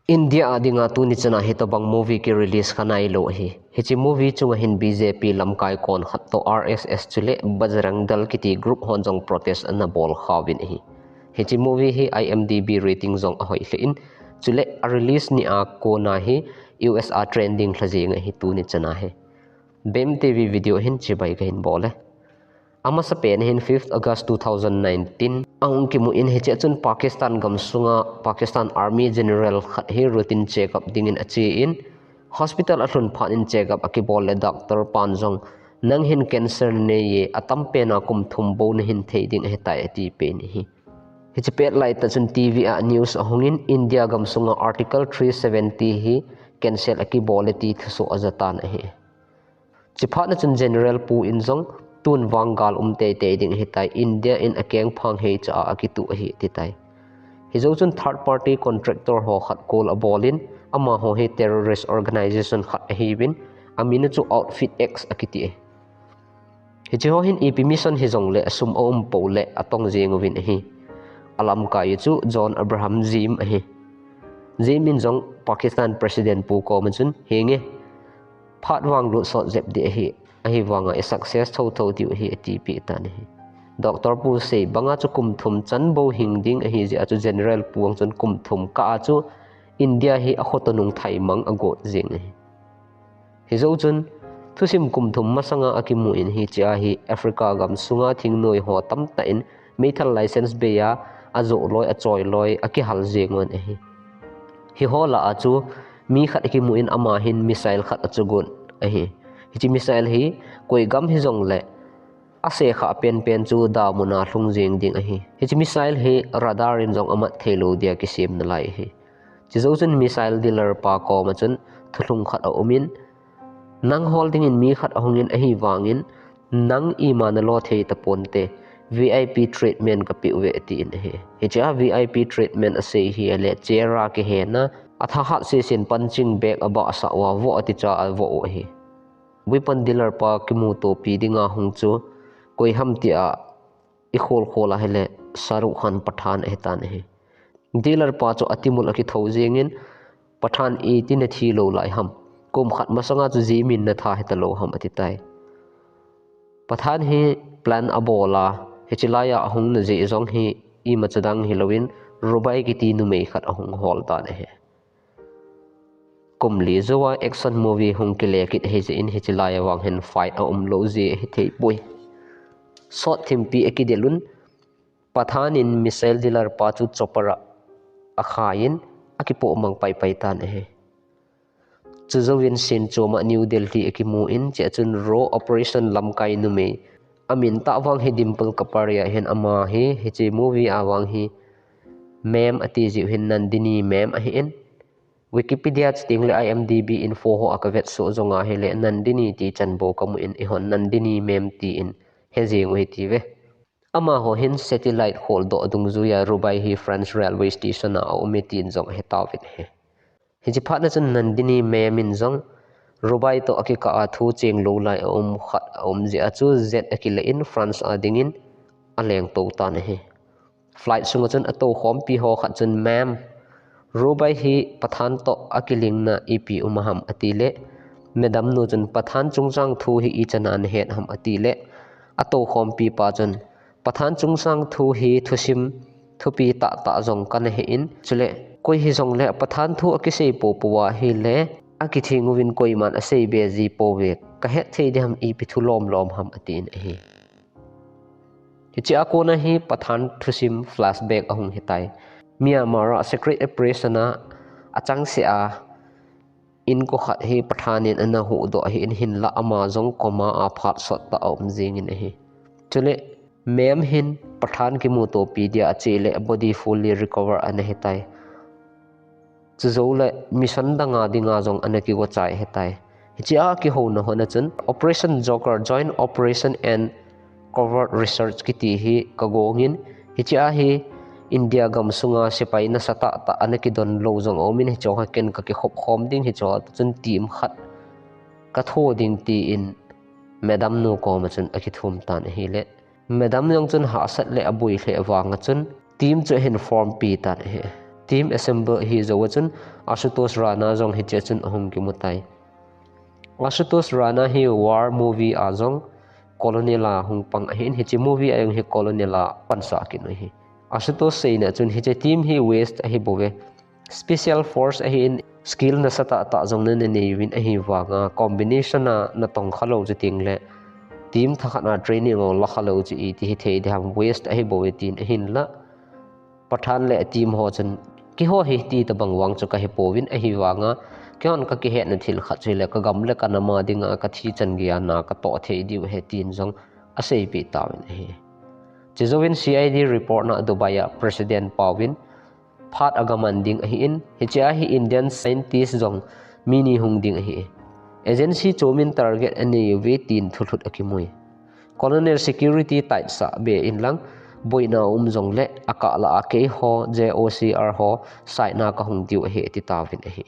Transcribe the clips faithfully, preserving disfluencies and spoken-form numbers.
India a dinga tuni chana hitobang movie ki release kha nailou ahi. Hiche movie chunga hin B J P lamkai kon khat toh R S S chule Bajrang Dal kiti group hon jong protest ana bol khauvin ahi. Hiche movie hi I M D B rating jong ahoi lheh in, chule a release ni a kona hi U S a trending lha jeng ahi tuni chana hi. Bem T V video hin chibai kahin bol e. Amasapen hin fifth August two thousand nineteen ahung kimu in, hiche chun Pakistan gamsunga Pakistan Army General khat hi routine check up dingin ache in, hospital alhun phat in check up akibol le doctor pan jong, "Nang hin cancer nei e, atam pena kum thum bou nahin thei ding ahitai," ati pen ahi. Hiche pet laitah chun T V a news ahung in, India gamsunga Article three seventy hi cancel akibol e ti thusoh aja tan ahi. Chuphat na chun General Pu in jong, "Tun vang gal um teitei ding ahitai, India in akeng phang heicha a akituh ahi," ati tai. Hijou chun third party contractor ho khat call abol in, amaho hi terrorist organization khat ahiuvin, amin chu Outfit X akiti e. Hiche ho hin ipi mission hijongle asum aum pou le atong jeng uvin ahi. Alamkai chu John Abraham Jim ahi. Jim in jong Pakistan President Pu koma chun, "Henge, phat vang lut sot jep ding ahi, ahivanga i success thotho diu ahi," atipeh tan ahi. Doctor Pu sei banga chu kum thum chan bou hing ding ahi jeh a chu General Pu ang chun kum thum kah a chu India hi akhoto nung thaimang agot jeng ahi. Hijou chun thusim kum thum masanga akimu in, hiche a hi Africa gamsunga thingnoi ho tamtah in meithal license bei a ajoh loi, achoi loi, akihal jeng un ahi. Hiho lah a chu mi khat akimu in, ama hin missile khat achuh got ahi. Hiche missile hi koi gam hijongle ase kha penpen chu damun a lhung jeng ding ahi. Hiche missile hi radar in jong amat theilou dia kisem nalai ahi. Chujou chun missile dealer pa koma chun thulhung khat aum in, "Nang hol dingin mi khat ahung in, ahivangin nang ima nalo thei taponte, V I P treatment kapeh uve," atin ahi. Hiche a V I P treatment asei hi ahile, chair a kihen a, athahat sesen punching bag abahsah uva, voh ati cha avoh u ahi. Weapon dealer pa kimutopi dinga hung chu koi ham tia ikhol khol ahile, Shah Rukh Khan Pathan ahitan ahi. Dealer pa chu atimul akitho jengin, "Pathan iti nathi lou lai ham? Kum khat masanga chu Jim in natha hita lou ham?" ati tai. Pathan hi plan abol a, hiche laiya ahung na jeh jong hi imacha dang hilouvin, Rubai kiti numei khat ahung hol tan ahi. Kum li jouva action movie hung kile kit ahijeh in, hiche laiya vang hin fight aum lou jeh ahi thei poi. Sot thimpi akidel un, Pathan in missile dealer pa chu chopper a akhai in, akipoh mang paipai tan ahi. Chujouvin scene chom a New Delhi akimu in, chea chun RAW operation lamkai numei, amin tah vang hi Dimple Kapadia ahin, ama hi hiche movie a vang hi Ma'am ati jiu hin Nandini Ma'am ahin. Wikipedia chuteng le I M D B info ho a kavet soh jong ahile Nandini ti chan bou kamu in, eihon Nandini Ma'am tin he jeng u hite ve. Amaho hin satellite kholdoh dungjuiya Rubai hi France railway station a aum e tin jong ahe tauvin ahi. Hiche phat na chun Nandini Ma'am in jong Rubai toh akikah a thu cheng lou lai aum khat aum jeh a chu jet akile in France a dingin aleng tou tan ahi. Flight sunga chun atou khompi ho khat chun, "Ma'am, Rubai hi Pathan toh akiling na ipi um ham?" atile, madam nu chun, "Pathan chungchang thu hi ichan a nahet ham?" atile, atou khompi pa chun, "Pathan chungchang thu hi thusim thupi tah tah jong kana he in, chule koi hijongle Pathan thu akisei poupou ahile, akithing uvin koiman asei be ji pouve, kahet thei ding ham, ipi thu lom lom ham?" atin ahi. Hiche a kona hi Pathan thusim flashback ahung hitai. Myanmar a secret operation a achangseh a inko khat hi Pathan in ana huhdoh ahin, hinlah ama jong coma a phat sot tah a um jingin ahi. Chule Ma'am hin Pathan kimutopi dia ache le body fully recover ana hitai. Chujou le mission danga dinga jong ana kigo chai ahitai. Hiche a kihouna hon a chun Operation Joker, Joint Operation and Covert Research kiti hi kagong in, hiche a hi India gam sunga sepai nasatah tah ana kidon lou jong aum in, hiche ho ken kakikhop khom ding, hiche ho chun team khat katho ding tin madam nu koma chun akithum tan ahile, madam jong chun hahsat le aboi lheh vanga chun team chu ahin form pi tan ahi. Team assemble hi jou a chun Ashutosh Rana jong hiche a chun ahung kimu tai. Ashutosh Rana hi War movie a jong Colonel a hung pang ahin, hiche movie a jong hi Colonel a pansah kit u ahi. Ashutosh seina chun hiche team hi waste ahi bouve. Special force ahin skill nasatah tah jong nana nei uvin ahivanga combination a natong khalou chu tengle team thakhat a training jong la khalou chu iti hithei diham, waste ahi bouve tin ahinla Pathan le a team ho chun keiho hi ti tabang vang chu kahe pouvin ahivanga keihon kakihetna thil khat chu hile kagam le kanam a dinga kathi chan geiya na katoh thei diu ahi tin jong aseipeh tauvin ahi. Chujouvin C I D report na Dubai a President paovin phat agaman ding ahin, hichea hi Indian scientist jong mi ni hung ding ahi. Agency chomin target anei uve tin thulhut akimui. Colonel security tight sah be inlang, boina um jongle akah lah a keiho, J O C R ho, saina kahung diu ahi ati tauvin ahi.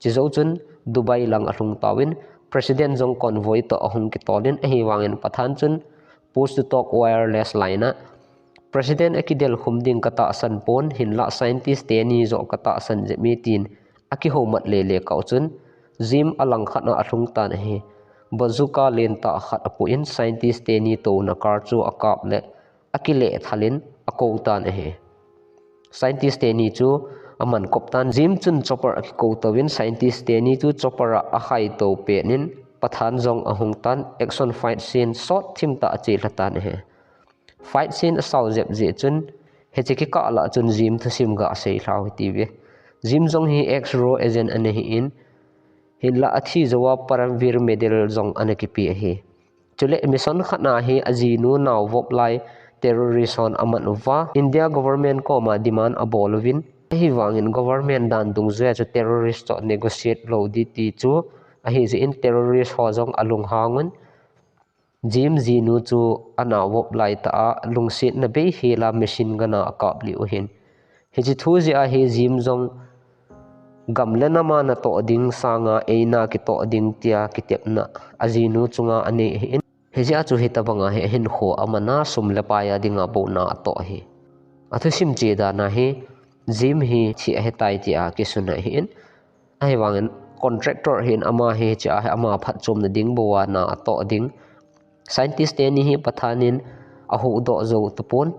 Chujou chun Dubai lang alhung tauvin, President jong convoy toh ahung kitolin ahivangin Pathan chun push to talk wireless line a President akidel khum ding katahsan pon, hinlah scientist teni joh katahsan jep e tin akihoumat lele kah u chun, gym alang khat a alhung tan ahi. Bazooka lentah khat apuh in scientist teni touna car chu akap le akileh thalin akou tan ahi. Scientist teni chu aman kop tan, gym chun chopper akikou touvin scientist teni chu chopper a akhai tou pet in Pathan jong ahung tan, action fight scene sot thim tah achelha tan ahi. Fight scene asao jep jeh chun hiche kikah lah chun gym thusim gasei lhau hitiuve. Gym jong hi X-Row agent ana hin, hinlah athi jouva Paramvir Medal jong ana kipe ahi. Chule mission khat na hi ajinu naovop lai terrorist hon aman uva India government koma demand abol uvin, ahivangin government dan dungjuia chu terrorist toh negotiate lou ding ti chu ahijeh in terrorist ho jong alunghang un, gym jinu chu anaovop laitah a lungsetna beihela machine gun a akaplih u ahin. Hiche thu jeh a hi gym jong gam le nam a natoh ding sanga eina kitoh ding tia kitepna ajinu chunga anei ahin. Hijeh a chu hitabanga hi ahinkho aman a sum le pai a dinga bouna atoh ahi. Athusim che dan a hi gym hi thi ahitai tia kisun ahin. Ahivangin contractor hin ama hi hichea hi ama phatchomna ding bou a na atoh ding. Scientist teni hi Pathan in ahuhdoh jou tapon.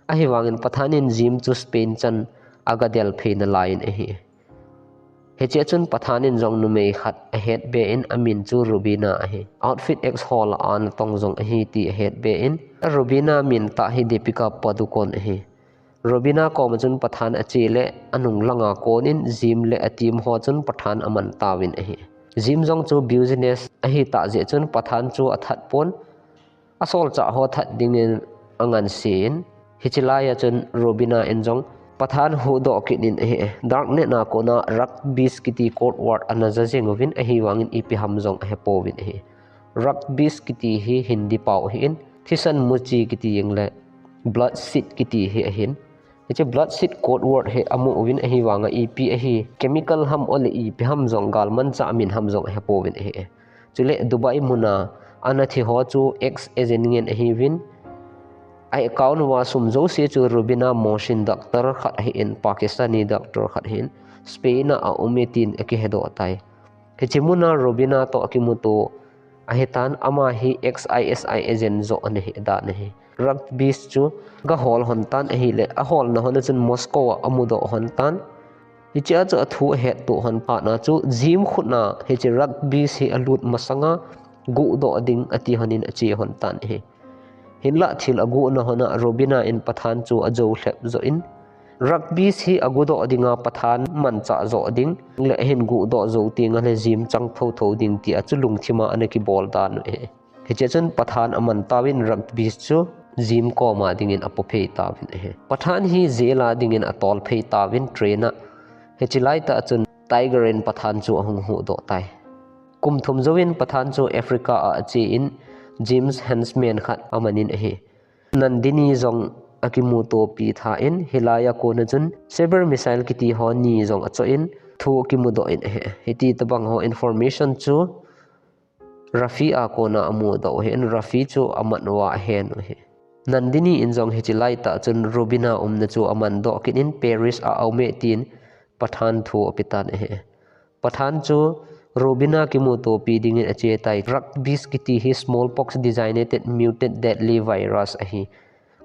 Ahivangin Pathan in gym chu Spain chan agadel phei nalaiyin ahi. Hichea chun Pathan in jong numei khat ahet be in amin chu Rubina ahi. Outfit X ho lah a natong jong ahi ti ahet be in, Rubina min tah hi Deepika Padukone ahi. Rubina koma chun Pathan ache le anung langa konin gym le a team ho chun Pathan aman tauvin ahi. Gym jong chu business ahitah jeh chun Pathan chu athat pon, asolchah ho that dingin angansen, hiche laia chun Rubina in jong Pathan huhdoh kit in ahi. Darknet a kona Rugbyz kiti code word ana ja jing uvin ahivangin ipi ham jong ahepouvin ahi. Rugbyz kiti hi Hindi pao ahin, thisan muchi kiti jeng le blood seed kiti hi ahin. Hiche blood seed code word hi amu uvin ahivanga ipi ahi chemical ham ole ipi ham jong galmanchah min ham jong ahepouvin ahi. Chule Dubai muna ana thi ho chu X agent ngen ahiuvin, a account uva sum jouse chu Rubina Mohsin doctor khat ahin, Pakistani doctor khat ahin, Spain a aum e tin akihedoh tai. Hiche muna Rubina toh akimuto ahitan, ama hi X I S I agent joh ana hi dan ahi. Rugbyz chu gahol lhon tan ahile, aholna lhon a chun Moscow a amudoh lhon tan. Hichea chu athu ahettoh lhon phat na chu gym khut na hiche Rugbyz hi alut masanga guhdoh ding ati lhonin ache lhon tan ahi. Hinlah thil aguhna lhon a Rubina in Pathan chu ajoulhep joh in, Rugbyz hi aguhdoh dinga Pathan manchah joh ding le ahin guhdoh jou tengle gym chang thotho ding tia chu lungthima ana kibol dan u ahi. Hichea chun Pathan aman tauvin Rugbyz chu gym koma dingin apophei tauvin ahi. Pathan hi jail a dingin atolphei tauvin train a. Hiche laitah chun Tiger in Pathan chu ahung huhdoh tai. Kum thum jouvin Pathan chu Africa a ache in gym's henchman khat amanin ahi. Nandini jong akimutopi tha in, hilaia kona chun Sabre missile kiti ho ni jong achoh in thu akimudoh in ahi. Hiti tabang ho information chu Rafi a kona amudoh u ahin, Rafi chu amat uva ahen u ahi. Nandini in jong hiche laitah chun Rubina umna chu aman doh kit in Paris a aume tin Pathan thu apetan ahi. Pathan chu Rubina kimutopi dingin achetai. Rabies kiti hi smallpox designated mutant deadly virus ahi.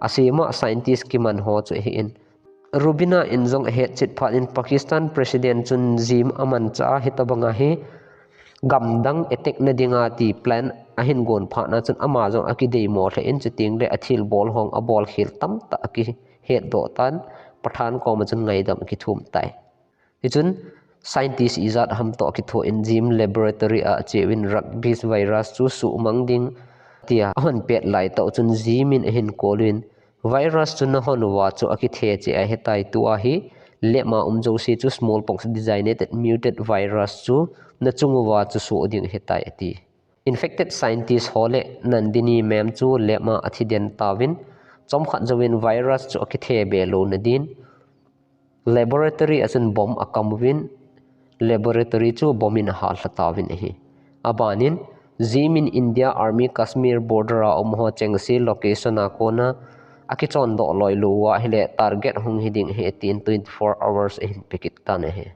Asema scientist kiman ho chu ahin. Rubina in jong ahet chet phat in Pakistan President chun Jim amancha hitobanga hi gamdang attack na dinga ti plan ahin gon phat na chun ama jong akideimo lheh in, chuteng le athilbol hong abol khel tamtah akihetdoh tan, Pathan koma chun ngaidam akithum tai. Hichun scientist ijat ham toh kitho in Jim laboratory a acheuvin rabies virus chu suhmang ding tia ahon pet laitah chun Jim in ahin kolvin, virus chu nahon uva chu akithe cheh ahitai, tua hi lab a um jouse chu smallpox designated mutant virus chu nachung uva chu suh ding ahitai ati. Infected scientist ho le Nandini ma'am chu lab a athiden tauvin, chomkhat jouvin virus chu akithe be louna din laboratory a chun bomb akam uvin, laboratory chu bomb in ahalha tauvin ahi. Abanin Jim in India Army Kashmir border a um ho chengse location a kona akichondoh loi lou uva ahile target hung hiding ahi tin twenty-four hours ahin pe kit tan ahi.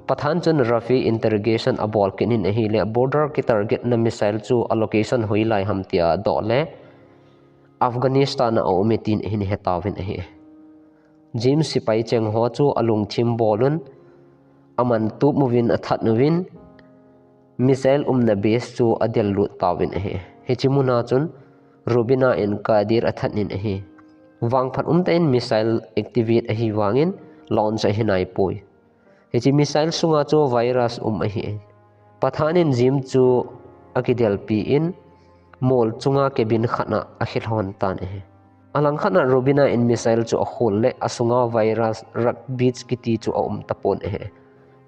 Pathan chun Rafi interrogation abol kit in ahile border kitarget na missile chu a location hoilai ham tia adoh le Afghanistan a aume tin ahin hetauvin ahi. Jim sepai cheng ho chu alungthim bolun, aman tup uvin athat uvin, missile umna base chu adel lut tauvin ahi. Hiche muna chun Rubina in Kadir athat in ahi. Vangphat umtah in missile activate ahi vangin launch ahi naipoi. Hiche missile sunga chu virus um ahi. Pathan in Jim chu akidelpi in mol chunga cabin khat a akhelhon tan ahi. Alangkhat a Rubina in missile chu akhol le asunga virus rabies kiti chu aum tapon ahi.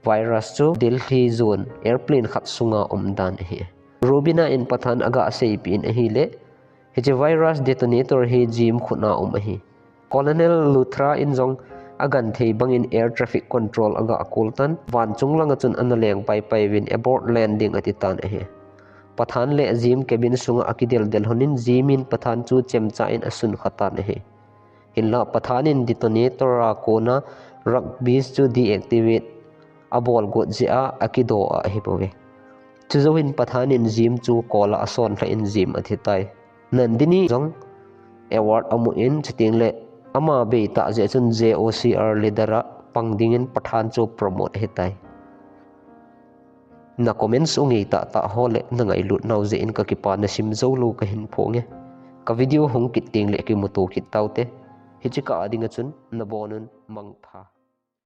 Virus chu Delhi zone airplane khat sunga umdan ahi. Rubina in Pathan aga seipi in ahile, hiche virus detonator hi Jim khut a um ahi. Colonel Luthra in jong agenthei bangin air traffic control aga kol tan, vanchung langa chun ana leng paipai uvin abort landing ati tan ahi. Pathan le Jim cabin sunga akideldel lhonin Jim in Pathan chu chemcha in asunkha tan ahi. Hinla Pathan in detonator a kona rabies chu deactivate abol got jeh a akidoh a ahipoi. Chujouvin Pathan in Jim chu kol a asonlha in Jim athitai. Nandini jong award amu in chuteng le ama beitah jeh chun J O C R leader a pang dingin Pathan chu promote ahitai. Na comments u ngeitah tah ho le na ngailut nau jeh in kakipa, nasim joulou kahin phonge. Ka video hung kit teng le kimuto kit taute. Hiche kah a dinga chun nabonun mangpha.